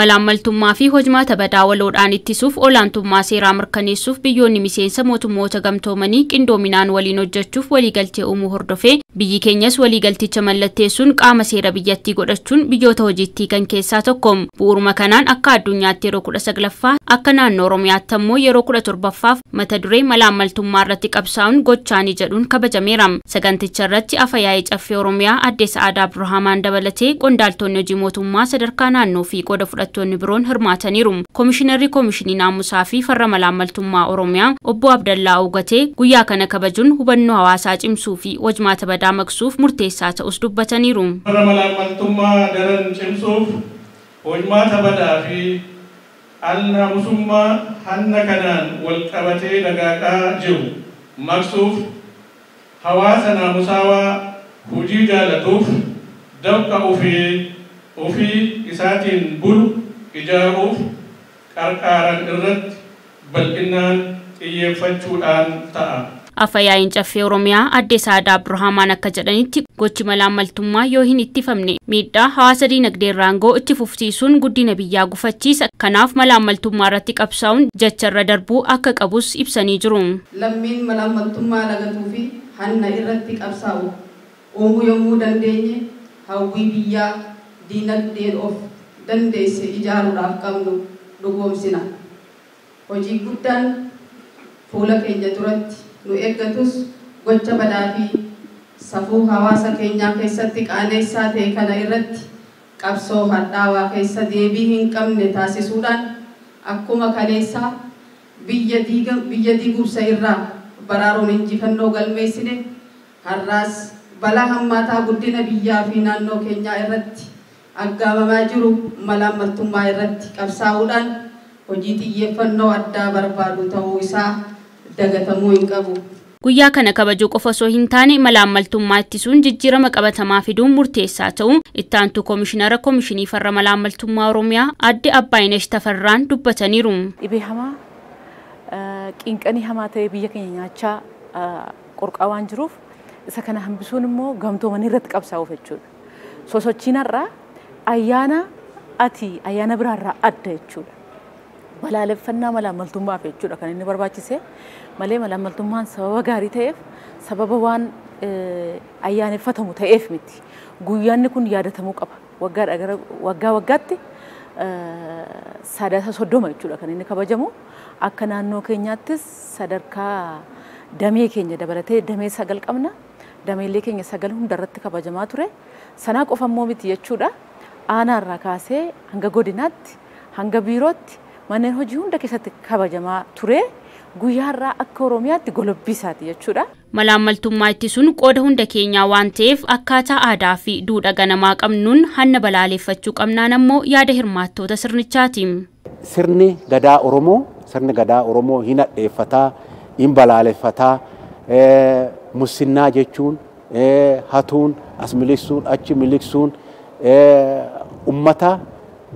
Malaammaltummaa fi hojmaata badaa waloodhaan ittisuuf olaantummaa seeraa mirkaneessuuf biyyoonni miseensa mootummoota gamtoomanii qindoominaan waliin hojjechuuf waliigaltee uumuu hordofee biyyi keenyas waliigalticha mallatteessuun qaama seera biyyattii godhachuun biyyoota hojiitti kan keessaa tokko. Bu'uuruma kanaan akka addunyaatti yeroo 19ffaa akka naannoo Oromiyaatti ammoo yeroo 17ffaaf mata duree malaammaltummaa irratti qabsaa'uun gochaanii jedhuun kabajameera. Saganticha irratti Afyaa'ii Caffee Oromiyaa Aadde Sa'aadaa Abdurrahmaan dabalatee qondaaltonni hojii mootummaa sadarkaa naannoo fi qooda fudhattoonni biroon hirmaataniiru. Komishinarri Komishinii Naamusaa fi Farra Malaammaltummaa Oromiyaa Obbo Abdallaa Ogatee guyyaa kana kabajuun hubannoo hawaasaa cimsuu fi hojmaata badaa maqsuuf murteessaa ta'us dubbataniiru. Farra malaammaltummaa daran cimsuuf hojmaata badaa fi al-naamusummaa hanna kanaan wal qabatee dagaagaa jiru maqsuuf hawaasa naamusaawaa hojii jaalatuuf dafqa ofii isaatiin bulu ijaaruuf qarqaaran irratti bal'inaan xiyyeeffachuudhaan ta'a. Afyaa'iin Caffee Oromiyaa Aadde Sa'aadaa Abdurrahmaan akka jedhanitti gochi malaammaltummaa yoo hin ittifamne miidhaa hawaasa diinagdee irraan ga'u itti fufsiisuun guddina biyyaa gufachiisa. Kanaaf malaammaltummaa irratti qabsaa'uun jecharra darbuu akka qabus ibsanii jiru. Lammiin malaammaltummaa lagatuu fi hanna irratti qabsaa'u uumuu yommuu dandeenye hawwii biyyaa diinagdeen of dandeesse ijaaruudhaaf qabnu dhugoomsina. Hojii guddaan fuula keenya duratti nu eeggatus gocha badaa fi safuu hawaasa keenyaa keessatti qaaneessaa ta'e kana irratti qabsoo hadhaawaa keessa deebii hin qabne taasisuudhaan akkuma kaleessaa biyya diigumsa irraa baraaruun injifannoo galmeessine har'aas balaa hammaataa guddina biyyaa fi naannoo keenyaa irratti aggaamamaa jiru malaammaltummaa irratti qabsaa'uudhaan hojii xiyyeeffannoo addaa barbaadu ta'uu isaa dagatamuu hin qabu. Guyyaa kana kabajuu qofa osoo hin taane malaammaltummaa ittisuun jijjiirama qabatamaa fiduun murteessaa ta'uu itti aantu Komishinara Komishinii Farra Malaammaltummaa Oromiyaa Aadde Abbaayinesh Tafarraan dubbataniiru. Dhibee hamaa qinqanii hamaa ta'e biyya keenya nyaachaa qorqaa waan jiruuf isa kana hambisuun immoo gamtoomanii irratti qabsaa'uuf jechuudha. Sosochiin har'aa ayyaana ati ayyaana biraarraa adda jechuudha. Balaaleffannaa malaammaltummaaf jechuudha kan inni barbaachise malee malaammaltummaan sababa gaarii ta'eef sababa waan ayyaaneffatamu ta'eef miti. Guyyaanni kun yaadatamuu qaba. Waggaa waggaatti Sadaasa 30 jechuudha kan inni kabajamu. Akka naannoo keenyaattis sadarkaa damee keenya dabalatee damee 9 qabna. Dameelee keenya 9 hundarratti kabajamaa ture. Sanaa qofa immoo miti jechuudha. Aanaarraa kaasee hanga godinaatti hanga biirootti manneen hojii hunda keessatti kabajamaa ture. Guyyaarraa akka Oromiyaatti golobbisaati jechuudha. Malaammaltummaa ittisuun qooda hunda keenyaa waan ta'eef akkaataa aadaa fi duudhaa ganamaa qabnuun hanna balaaleffachuu qabnaan ammoo yaada hirmaattoota sirnichaati. Sirni gadaa Oromoo hin hadheeffataa, hin balaaleffataa, musinnaa jechuun, hatuun, as miliqsuun, achi miliqsuun ummata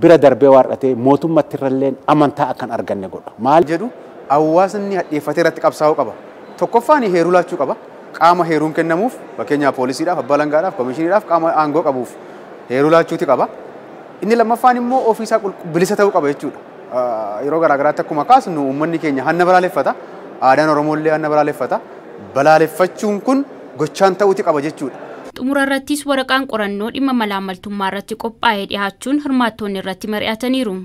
bira darbee waarratee mootummatti irralleen amantaa akkan arganne godha. Maal jedhu hawaasni hadheeffatee irratti qabsaa'uu qaba. Tokkoffaan heeruu laachuu qaba. Qaama heeruun kennamuuf fakkeenyaaf poolisiidhaaf, abbaa langaadhaaf, komishiniidhaaf qaama aangoo qabuuf heeruu laachuuti qaba. Inni lammaffaan immoo ofiisaa bilisa ta'uu qaba jechuudha. Yeroo garaagaraatti akkuma kaasnu uummanni keenya hanna balaaleffata. Aadaan Oromoo illee hanna balaaleffata. Balaaleffachuun kun gochaan ta'uuti qaba jechuudha. Xumura irrattis waraqaan qorannoo dhimma malaammaltummaa irratti qophaa'ee dhiyaachuun hirmaattoonni irratti mari'ataniiru.